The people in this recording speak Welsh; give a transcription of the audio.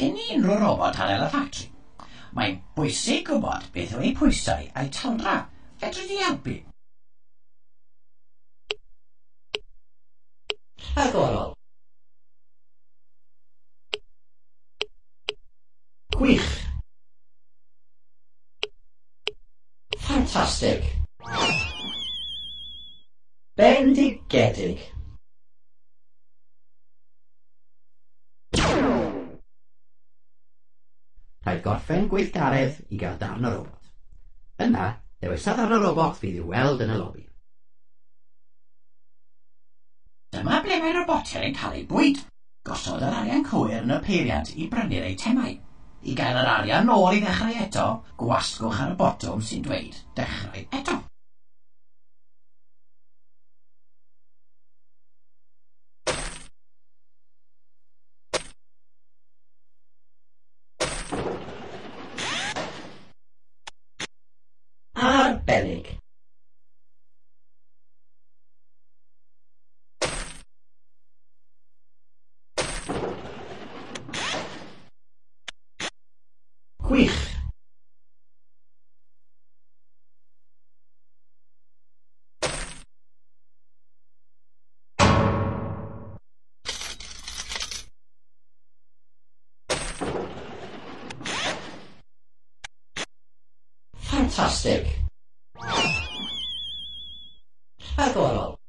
Cyn i unrhyw robot adael y ffatri, mae'n bwysig gwybod beth yw eu pwysau a'u taldra. Fedri di helpu? Rhagorol. Gwych. Ffantastig. Bendigedig. Rhaid gorffen gweithgaredd i gael darn o robot. Yna, dewisa ddarn o robot fydd i'w weld yn y lobi. Dyma ble mae robotiaid yn cael eu bwyd. Gosod yr arian cywir yn y peiriant i brynu'r eitemau. I gael yr arian nôl i ddechrau eto, gwasgwch ar y botwm sy'n dweud dechrau eto. Arbennig. Gwych. Ffantastig. Rhagorol.